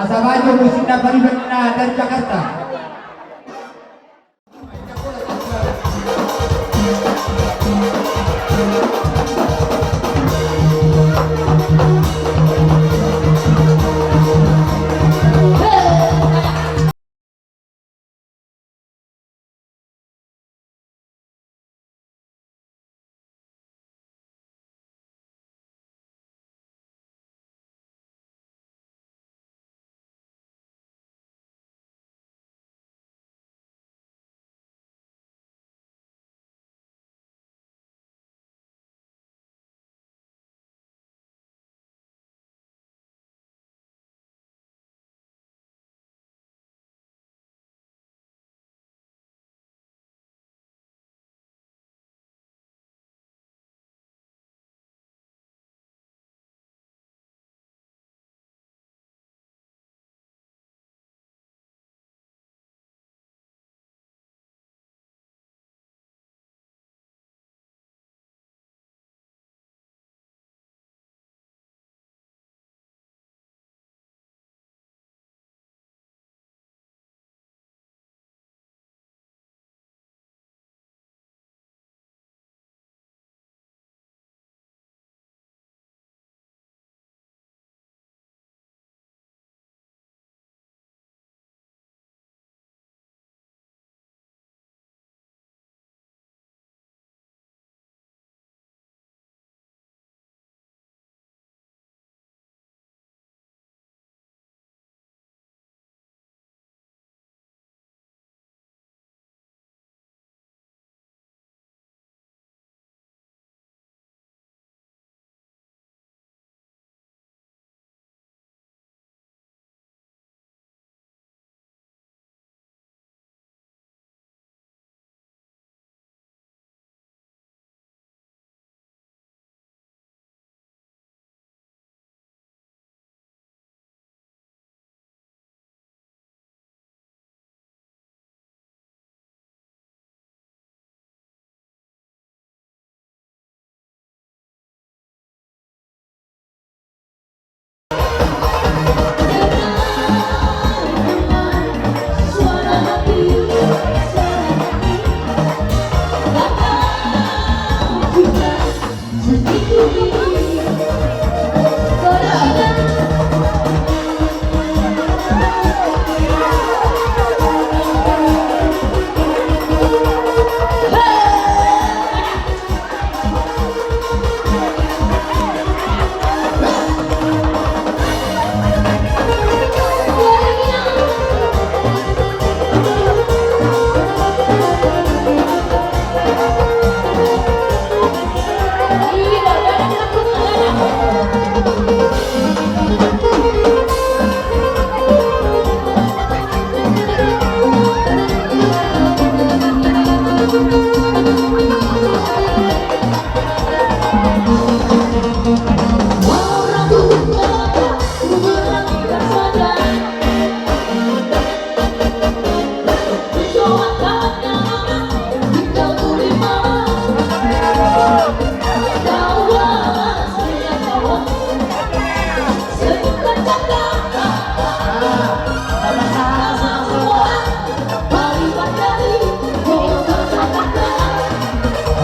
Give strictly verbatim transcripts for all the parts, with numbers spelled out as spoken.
Asa bajo musik na parubaen na dari Jakarta.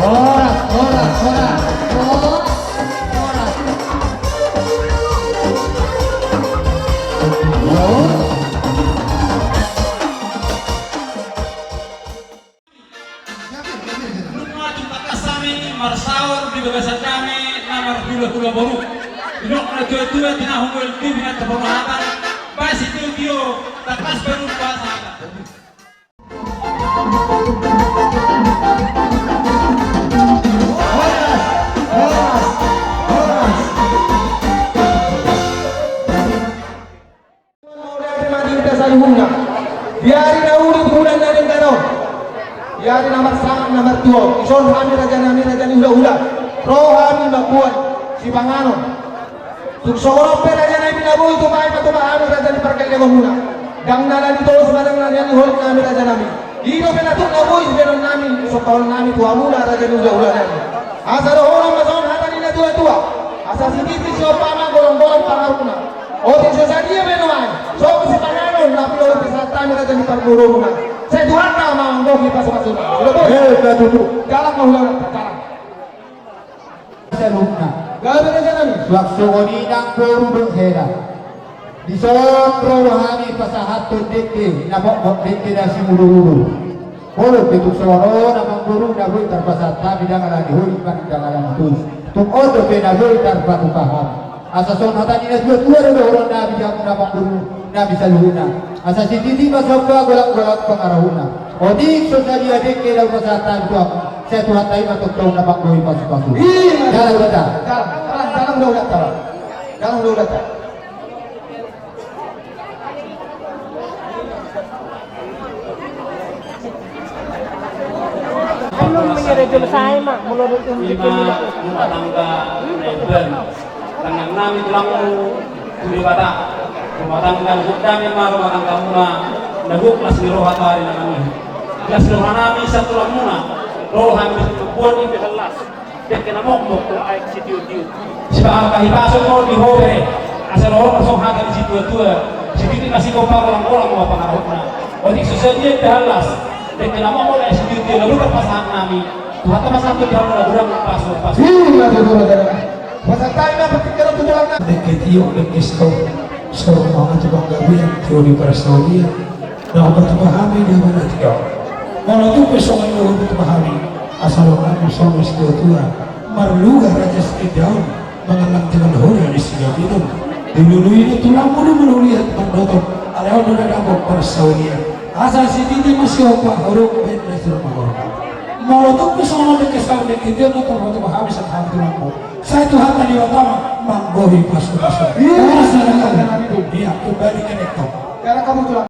Horas, horas, horas. Horas. Nunga tung tangkas hami marsaor di bagasan hami na marhulahula boru. Didok natuatua, tinahu mual tu binatang boru hata. Basi tu tio, tangkas baru bahasa hata. Horas, horas, horas. Mauliate ma di hita saluhutna. Di ari na uli, bulan na denggan on, di ari na marsangap na martua on, dison hami raja nami, raja ni hulahula, ro hami mamboan sipanganon. Tung songon on pe raja nami, na boi tupa i patupa hami raja ni pargellengonmuna. Ndang na lani tolus ma, ndang na lani holit hami raja nami. I dope na tuk na boi sibahenon nami, sompaon nami tu hamuna raja ni hulahula nami. Asa dohonon ma songon hata ni natuatua: Asa sititi siompa ma, golanggolang pangarahutna. Otik so sadia be nuaeng, so Jadi parguruna. Sai Tuhanta ma manggohi pasupasuna. Sudah, Bos? Eh, sudah, tutu. Jalan ma hula, jalan. Saluhutna. Gabe raja nami. Suang songon i nang boru dohot hela. Dison ro hami pasahathon dengke na mokmok, dengke na simudurudur. Molo pe tung songon on amang boru na boi tarpasahat hami, ndang alani holik, ndang alani tulus. Tung on dope na boi tarpatupa hami. Asa songon hata ni natuatua do dohonon nami di hamu amang boru nami saluhutna. Asa sititi ma somba, golanggolang pangarahutna. Otik so sadia dengke na hupasahat hami tu hamu, sai Tuhanta i ma tongtong na manggohi pasupasu. Ima. Jalan, jalan. Jalan, jalan, jalan, jalan. Jalan, jalan. Anu menyerah jolo saya, Mak. Mula ada. Ima rumah tangga na imban. Tangan nami tulangmu tu Debata. Rumah tangga na gondang ima rumah tanggamuna, na gok las ni roha tu ari na nami. Las ni roha nami sian tulangmuna. Roha nami sian tubuan i pe las. Dengke na mokmok tu aek sitiotio. Sipahahipason ma di ho bere. Asa dohot songon hata ni situatua. Sititi ma sigompa, golanggolang ma pangarahutna. Otik so sadia pe las. Dengke na mokmok tu aek sitiotio, lalu pasahat nami. Tuhanta ma sahat tu hamu na godang pasupasu. Ima tutu raja. Pasahat hami ma partingkian tu tulangna. Dengke tio, dengke saur. Saur ma tu panggabean, tio di parsaulian. Na hupatupa hami di abana tiga. Molo tung pe songon i na hupatupa hami, asa ro hami songon situatua, marluga raja sitindaon, mangallang tinggal hoda di sigaminum. Dilului do tulangmu do molo liat mandotok, alai on do na dapot parsaulian. Asa sititi ma sigompa, horong baen na sirumahorong. Molo tung pe songon on dengke saur dengke tio na hupatupa hami sian hami tulangmu, sai Tuhanta Debata ma manggohi pasupasu. Iya. Asa na hami. Iya, kembali ke laptop. Karena kamu tulang.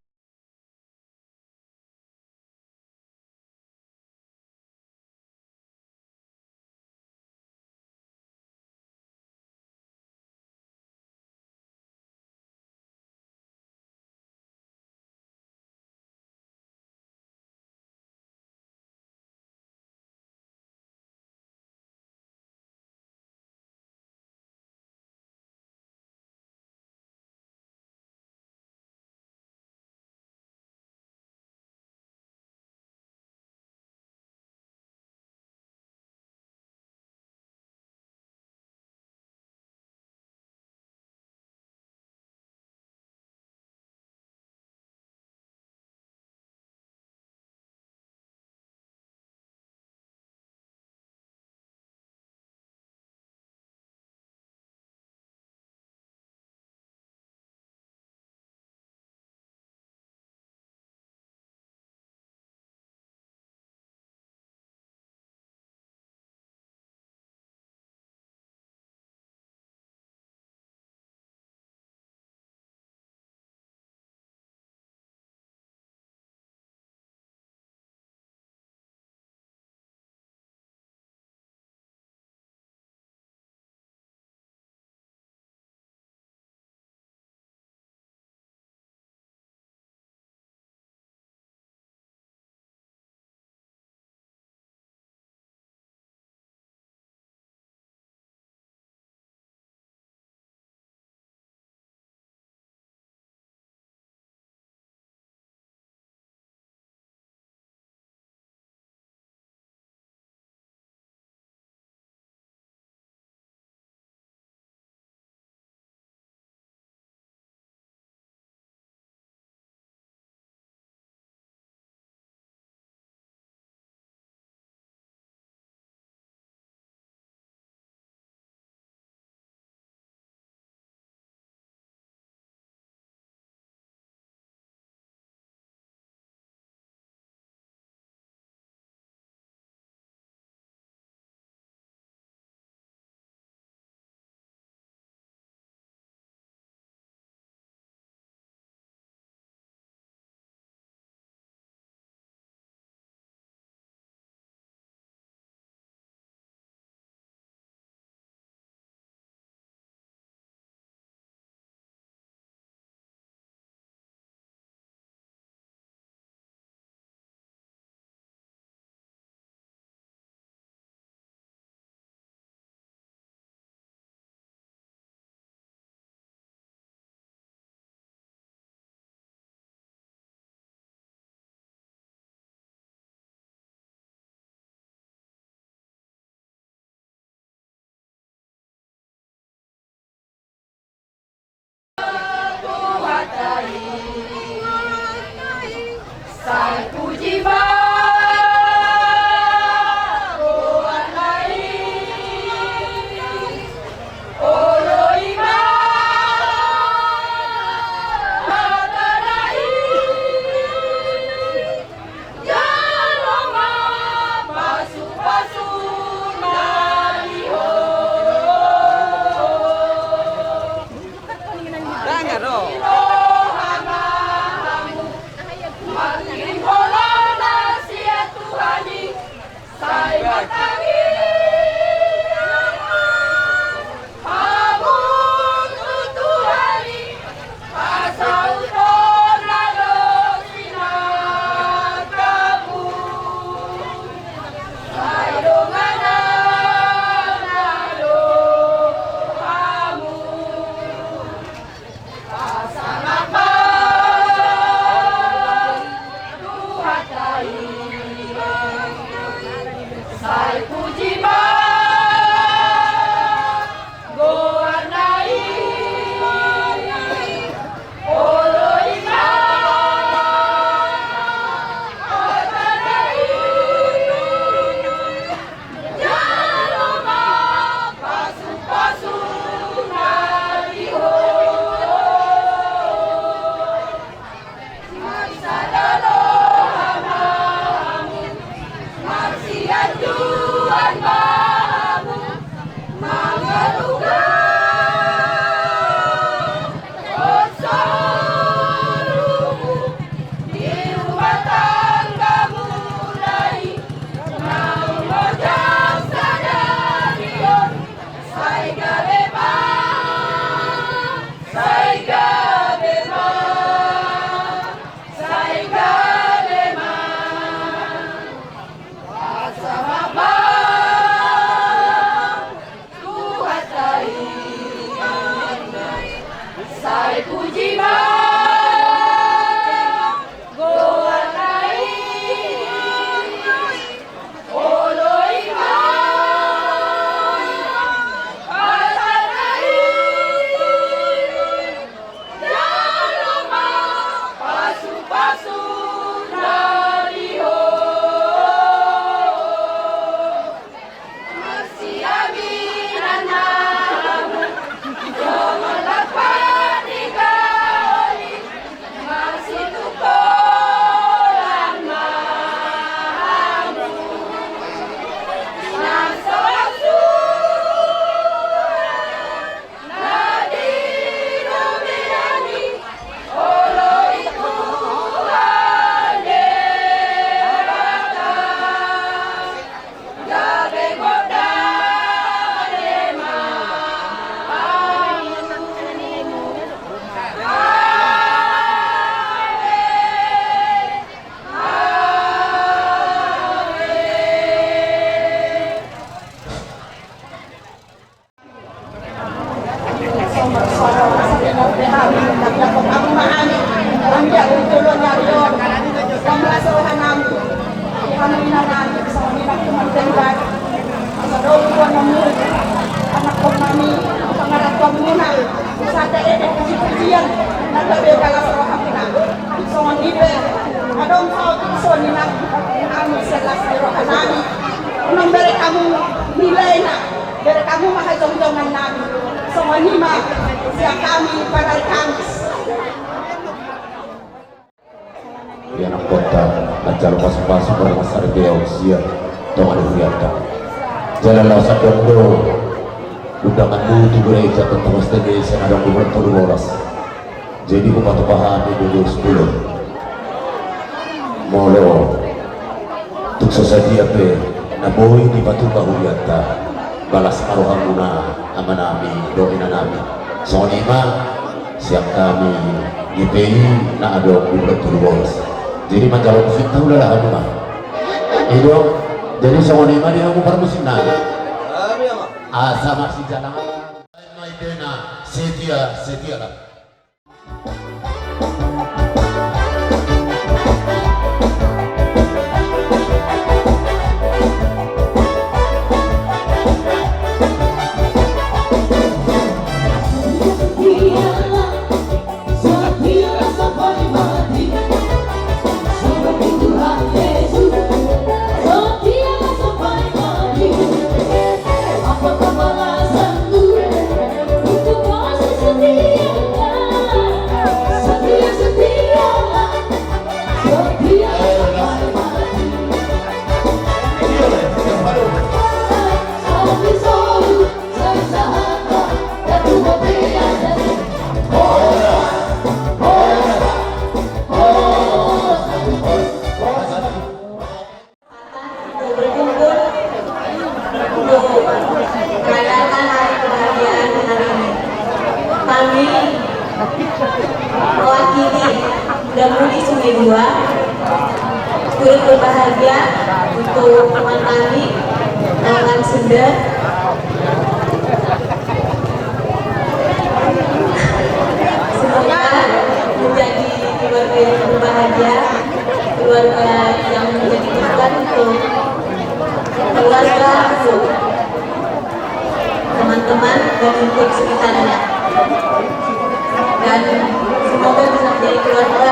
Sai puji ma goarna i, olo i ma hatana i, jalo ma pasu-pasu na di ho. Danga do. Marngiring holong na sian Tuhan i, sai martangiang ma hamu tu Tuhan i, hasauton na do sinangkapu, sai donganan na do hamu. Pasahat ma Tuhanta i, sai puji ma goarna i, olo i ma hatana i. Jalo ma pasu-pasu na di ho. Sai sada do hamu, marsianjuan ma hamu, mangaluga on solumu di rumah tanggamuna i, naung ojak sadari on. Sai gabe ma, sai gabe ma, sai gabe ma. Pasahat ma Tuhanta i, sai puji ma goarna i, olo i ma hatana i. Jalo ma pasu-pasu na di ho. Marsiaminan ma hamu, songon lampak ni gaol i, marsitungkolan ma hamu. Na so suan na di lobi nami, olo i Tuhan Debata. Gabe gondang ma hamu. Amen. Amen. Songon i pe, adong hau tu songon i nang, anu selas di roha nami, unang bere hamu nilai na. Bere hamu ma hajongjongan nami. Songon i ma sian hami parari Kamis. Ia nang hita manjalo pasupasu marnasa di bea usia tonga di hurianta. Jala laos adong do undanganmu tu gereja Pentekoste Indonesia na adong di Bulan Tolu Bolas. Jadi hupatupa hami do jolo. Molo tung so sadia pe na boi dipatupa hurianta, balas ma rohamuna amanami dohot inanami. Songon i ma sian hami G P I na adong di Bulan Tolu Bolas. Jadi manjalo musik tahu lah hamuna. I do. Jadi songon i ma di hamu parmusiknami. Asa marsijalangan. Baen ma ibana setia, setia lah. Damudi Sungai Dua, turut berbahagia untuk teman kami, kalangan Sunda. Semoga menjadi keluarga yang berbahagia, keluarga yang menjadi berkat untuk keluarga, untuk teman-teman dan untuk sekitarnya. Dan semoga bisa menjadi keluarga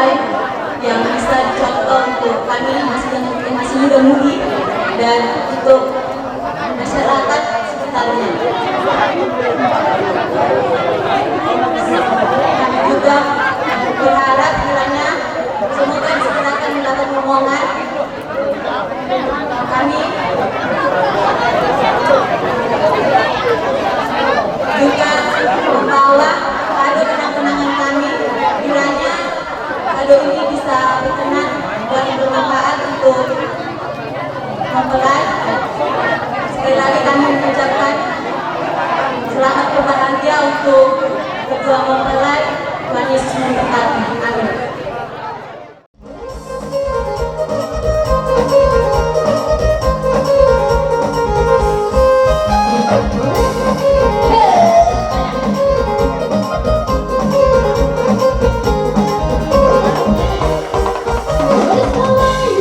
yang bisa dicontoh untuk kami, masih yang masih muda-mudi, dan untuk masyarakat sekitarnya. Juga berharap kiranya semoga disegerakan mendapat rombongan. Kami juga membawa kado kenang-kenangan kami, kiranya kado ini bisa berkenan dan bermanfaat untuk mempelai. Sekali lagi kami mengucapkan selamat berbahagia untuk kedua mempelai. Tuhan Yesus memberkati. Amin. Tuhan ma i.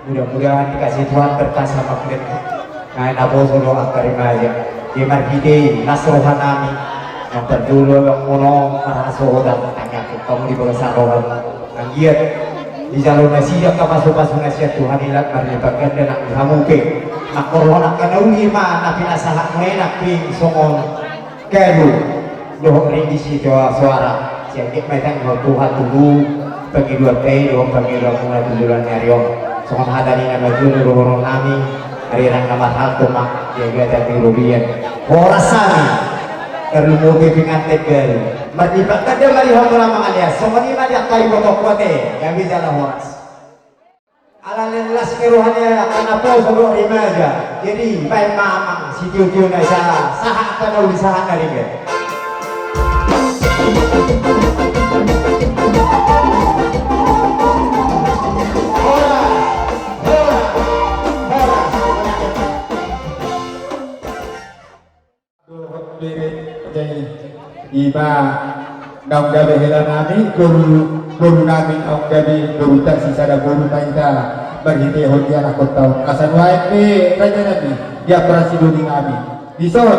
Mudah-mudahan dikasih Tuhan berkah sama kulit. Nah, naposo do angka remaja. Di marhite i las roha nami. Yang perlu lo yang mono marhaso hodang tanya kamu di bagasan roha. Anggiat dijalo nasida angka pasu-pasu na sian Tuhan i, marlipat ganda nang di hamu pe. Nang horhon angka na uli ma na pinasahatmu, enak pe songon kado dohot ringgit sitio soara. Sian gek ma i tang dohot Tuhan tutu pangidoan pe dohot pangidoanmuna tu joloan ni ari on. Songon hata ni natuatua do dohonon nami, arirang na marhalto ma di agatan ni robean. Horas hami tarlumobi pe pengantin baru. Marlipat ganda ma di hamuna mangalean. Songon i ma di angka ibotongku ate, gabe jala horas. Ala las ni rohana, anak poso dohot remaja. Jadi baen ma amang sitio-tio na i, sahat, sahat na uli, sahat na ringan. Horas, horas, horas. Dohot bere, jadi ima naung gabe hela nami, boru, boru nami naung gabe boruta, sisada boruta hita marhitehon di anakhonta on. Asa nuaeng pe raja nami, di ampara sidoli nami, dison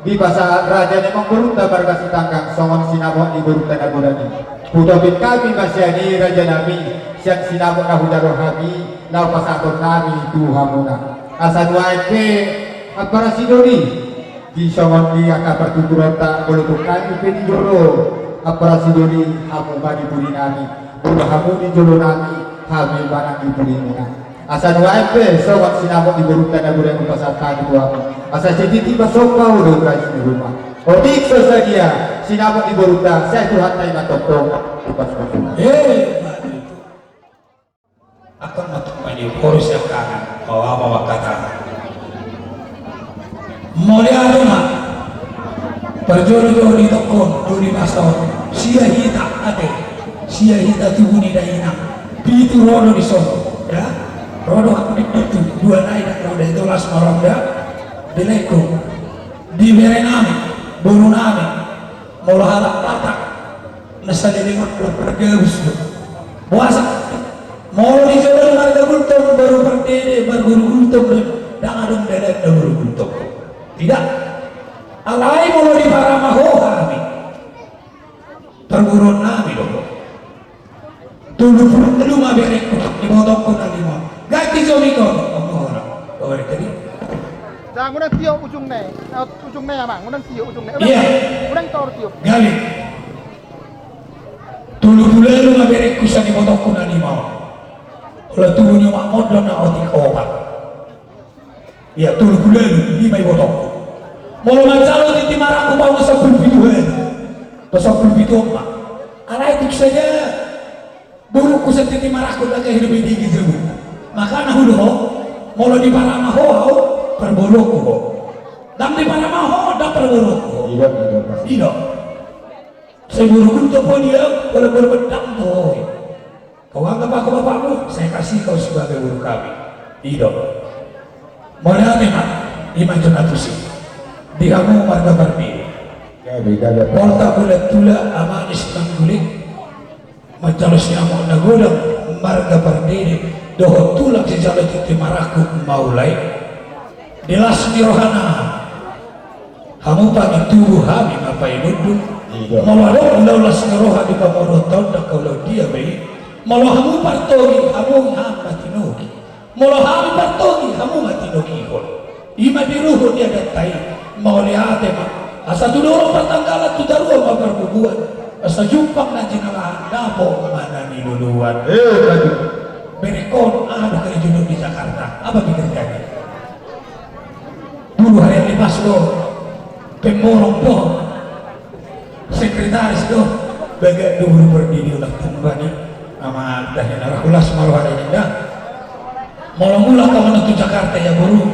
dipasahat raja ni amangborunta marga Sitanggang songon sinamot ni borunta na godang i. Hutopik hami ma sian i raja nami, sian sinamot na hujalo hami, laho pasahaton nami tu hamuna. Asa nuaeng pe ampara sidoli, di songon di angka partuturonta, molo tung hami pe di jolo, ampara sidoli, hamu ma di pudi nami, molo hamu di jolo nami, hami ma nang di pudimuna. Asa nuaeng pe songon sinamot ni borunta na godang i hupasahat hami tu hamu. Asa sititi ma somba, olo, gaji ni ruma. Otik so sadia sinamot ni borunta, sai Tuhanta i ma tongtong hupasahat. Eh, Akan matuk mani poros yang kangen, bawa bawa kata. Mauliate ma. Parjolo-jolo di tongkon, do di masa on. Sia hita ate, sia hita tubu ni dainang. Pitu ro do dison, ya. Ro do hami pitu, dua nai ndang ro, da i tolu las ma ro da. Di lengku, di bere nami, boru nami. Molo halak Batak na saleleng on do pargabus do. Boasa? Molo di jolo marga Gultom, boru Pardede, marboru Gultom do, ndang adong dalanna boru Gultom. Tidak. Alai molo di Paramahoho hami, parboruon nami do. Tolu pulu ualu ma berengku, ibotongku na lima. Ganti jomikon, omong ora. Bawa tadi. Dah, ngundang tio ujungna. Eh, ujungna, amang, ngundang tio ujungna. Iya. Ngundang tor tio. Gabe. Tolu pulu ualu ma berengku sian ibotongku na lima. Olo, tubu ni omak modom na otik opat. Iya, tolu pulu ualu, lima ibotongku. Molo manjalo tintin marangkup au ma sampulu pitu hali. Atau sampulu pitu omak. Alai tung sadia borungku sian tintin marangkup, ndang gabe digi jabu. Makana hudohon, molo di Paramahoho au, parboruonku ho. Ndang di Paramahoho, ndang parboruonku ho. Iya, iya, pasti. Iya. Sai boru Gultom ho dia, wala boru Bedang ho. Kau anggap aku bapakmu, saya kasih kau sebagai boru kami. I do. Mauliate ma, ima jo na tusi. Di hamu marga Pardede. Gabe, gabe. Porta bulan tula, amang ni si Mangguling. Manjalo sinamot na godang marga Pardede. Dohot tulang sijalo tintin marangkup ma ulaon i. Di las ni rohana. Hamu pangido tubu, hami ma painundun. Iya. Molo adong ulaon las ni roha di pamoruonta on, ndang ulaon dia be i. Molo hamu partogi, hamu ma tinogi. Molo hami partogi, hamu ma tinogihon. Ima diruhut ni adatta i. Mauliate ma. Asa tu dolok partanggalan, tu toruan ma parbubuan. Asa jumpang na jinalahan, dapot ma na niluluan. Eh, tadi. Berengkon, aha do kerejona di Jakarta? Apa pekerjaannya? Dulu harian lepas do, pemborong do, sekretaris do, baga do boru Pardede, ulang tamba ni. Ama dahe na rahulas maroha dahe ninda. Molo mulak hamu tu Jakarta ya boru,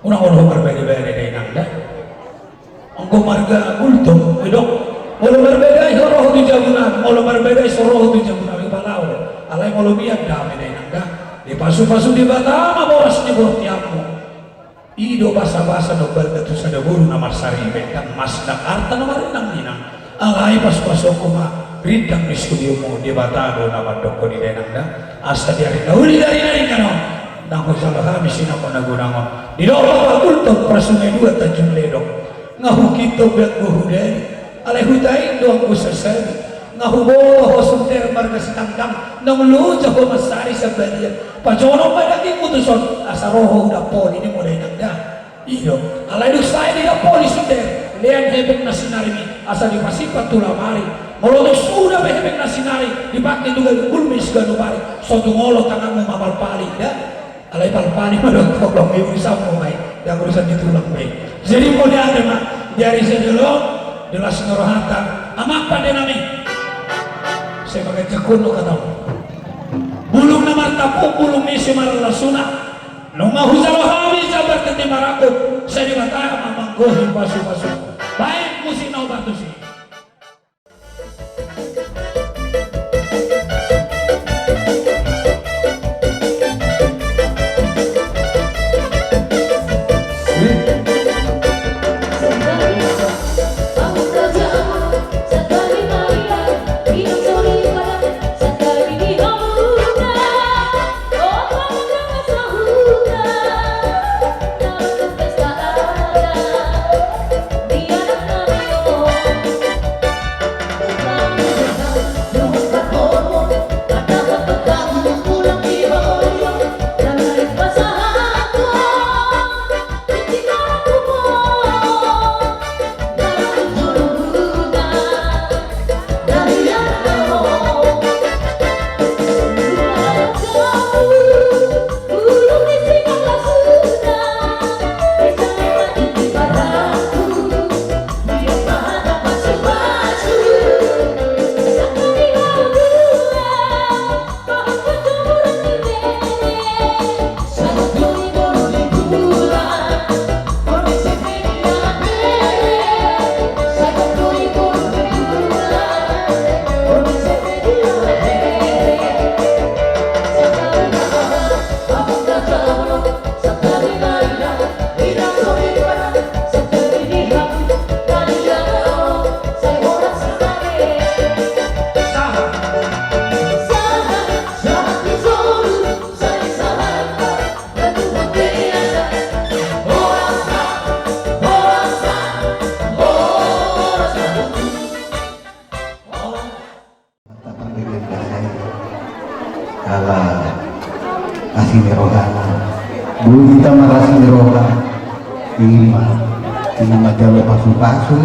unang olo marbade-bade dainang da. Anggo marga Gultom, idok. Molo marbadai ho ro tu jabu nami, molo marbadai so ro tu jabu nami, palaho. Alai molo mian dame dainang da. Dipasu-pasu Debata ma boras ni bortianmu. I do basa-basa na umbalna tu sada boru na marsaripe, ndang mas ndang arta na marinang-rinang. Alai pasu-pasuonku ma rindang ni sudiomu, Debata do na mandokkon i dainang da. Asa di ari na uli, di ari na ringan on, ndang hujalo hami sinamot na godang on. Didok Bapa Gultom parsungai dua Tanjung Ledong. Nga hukito be anggo hudali, alai hutaing do anggo sasali. Nga huboto ho sunder marga Sitanggang, naung loja ho mansari sambalian. Pajonok ma dagingmu tuson, asa ro ho hudapoli, ninmu dainang da. I do. Alai dung sae didapothon sunder, lean hepeng na sinarimi, asa dipasipat tu lamari. Molo tung suda be hepeng na sinari, dipake tu gabe bulmis ganup ari, so tung olo tanganmu mapalpali da. Alai palpali ma dohot holong, i urusanmu ma i, ndang urusan ni tulang be. Jadi mauliate ma, di ari sadari on, di las ni rohanta, amang pande nami. Sai maganjang hon do hatamu. Bulung na martampuk bulung ni simarlasuna. Nunga hujalo hami jambar titi marangkup, sai Debata ma manggohi pasupasu. Baen musik na opat tusi. Ala asi ni rohana. Boi hita marasi ni roha. Ima, ima manjalo pasupasu.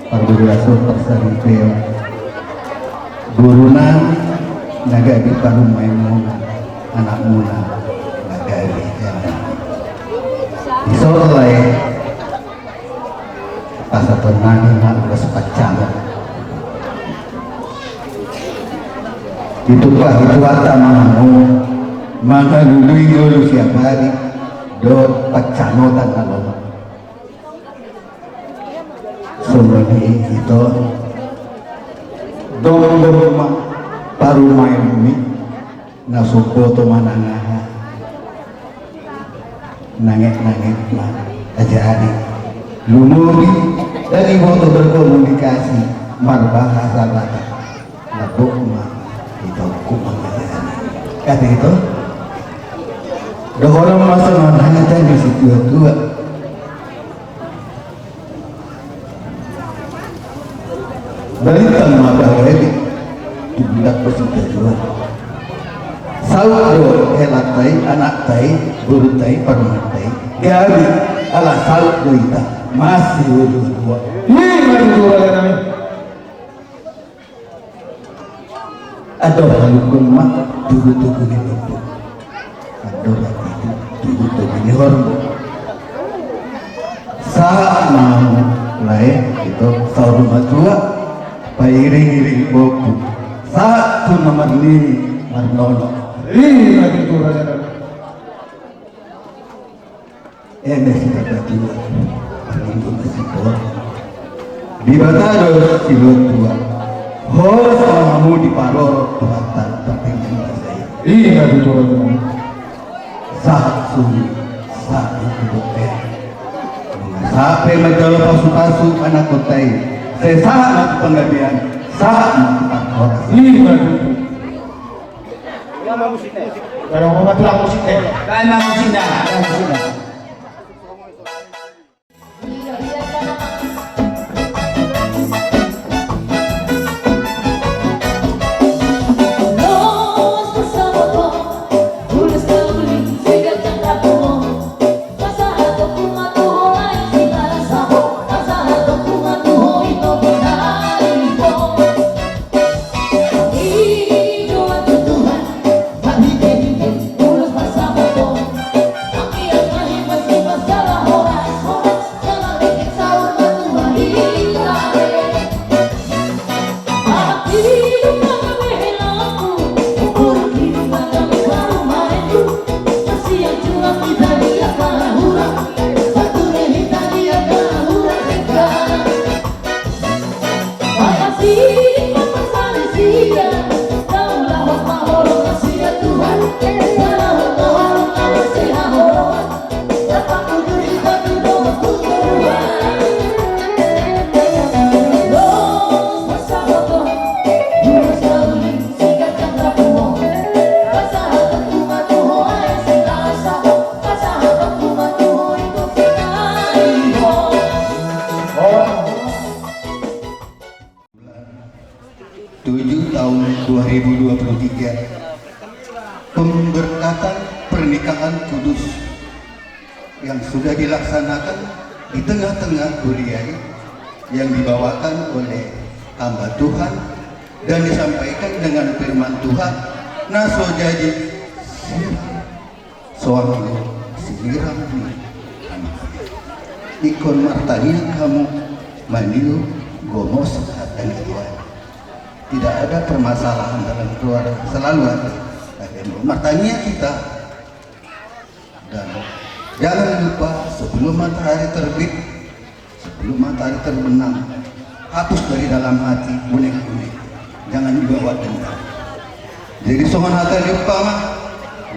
Parboru Aso, parsaripeon. Boru nami na gabe parumaenmuna, anakmuna na gabe hela. Dison lae, pasahaton nami ma ulos pansalongan. Ditupa Tuhanta ma hamu mangalului ngolu siapari dohot pansamotan na lomo. Songon i ito, dongdong ma parumaenmi na so boto manang aha. Nanget-nanget ma, ajari. Lumobi, dang diboto berkomunikasi marbahasa Batak. Labok ma ito, hukum ma ajari. Ate ito. Dohonon ma songon hata ni situa-tua. Balintang ma balai di pundak, besi tujuan. Saut do helanta i, anakta i, borunta i, parumaenta i. Gabe ala saut do hita masitua-tua. Ima tutu, raja nami. Andor halumpang ma tugu-tugu ni lombu. Andor hatitu tugu-tugu ni horbo. Sahat ma hamu lae, ito, saur matua pairing-iring pongki. Sahat tu na marnini marnono. Ima tutu, raja nami. Eme sipata tua, parlinggoman sipor. Debata do silehon tua. Horas ma hamu diparorot Tuhanta partingkian basa i. Ima tutu, raja nami. Sahat suli, sahat tu bontean. Sahat pe manjalo pasupasu anakkonta i. Sai sahat ma tu panggabean, sahat ma tu parhorasan. Ima tutu. Ima tulang musikna. Ima tulang musikna. Ima tulang musikna. Tiga. Pemberkatan pernikahan kudus yang sudah dilaksanakan di tengah-tengah kuliah yang dibawakan oleh hamba Tuhan dan disampaikan dengan firman Tuhan, na so jadi sirang, so anggo sirang ni anak. Ingkon martangiang hamu, maniu gomos hata ni Tuhan. Tidak ada permasalahan dalam keluarga, selalu ada. Martangiang kita. Dan jangan lupa, sebelum matahari terbit, sebelum matahari terbenam, hapus dari dalam hati unek-unek. Jangan dibawa dendam. Jadi songon hata ni umpama,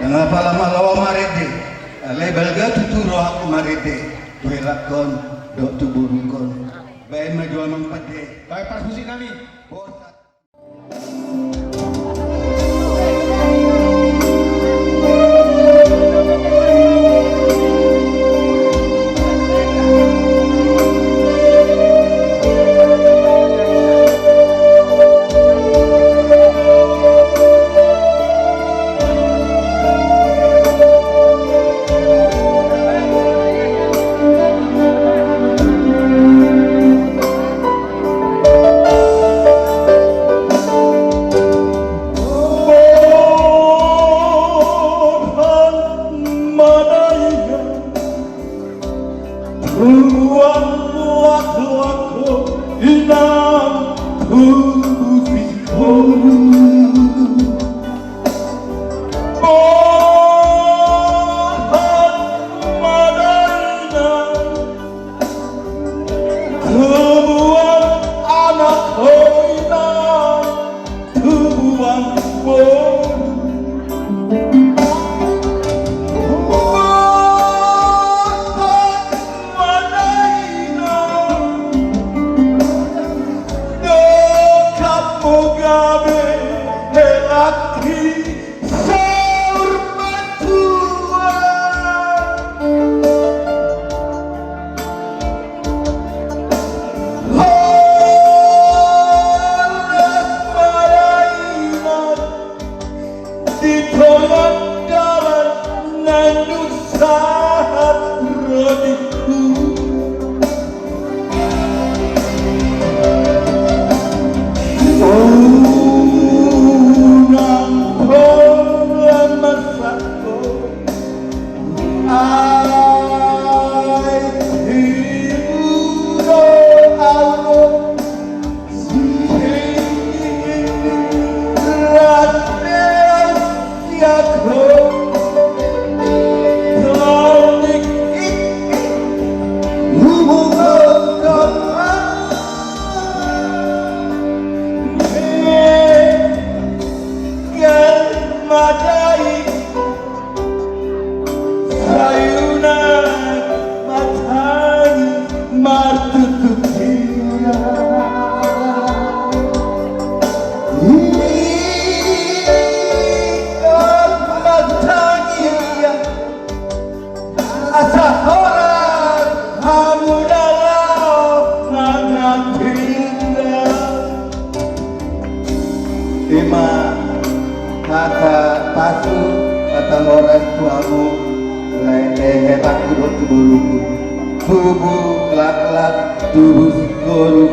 ndang apala mala ho marende, alai balga tutu rohangku marende tu helakkon dohot tu borungkon. Baen ma jo amang pande. Baen parmusik nami. Tubuan anak ho inang, tubuan boru. Tubuan anak inang, do kamu gabe helaki. Saur matua. Horas marainan di tonga dalan nandung sahat ro di Sayuna martangi martutu ia. Ingkon martangi ia. Asa horas hamu na laho mangantinda. Ima hata pasu, hata horas tu hamu, lae, eh, hepangku dohot tu borungku. Tubu laklak, tubu singkoru,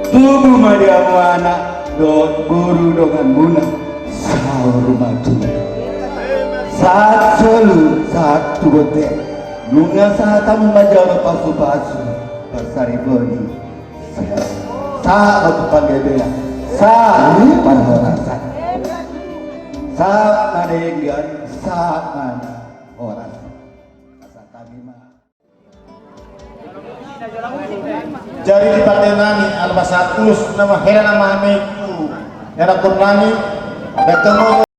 tubu ma di hamu anak dohot boru donganmuna. Saur matua. Sahat solu, sahat tu bontean. Nunga sahat hamu manjalo pasupasu, parsaripeon ni siamun. Sahat ma tu panggabean, sahat parhorasan. Sahat ma denggan, sahat ma horas. Asa tagi ma. Jadi di pande nami, alpa sahat ulos nama hela nama hamengku, hela kurnami, bertemu.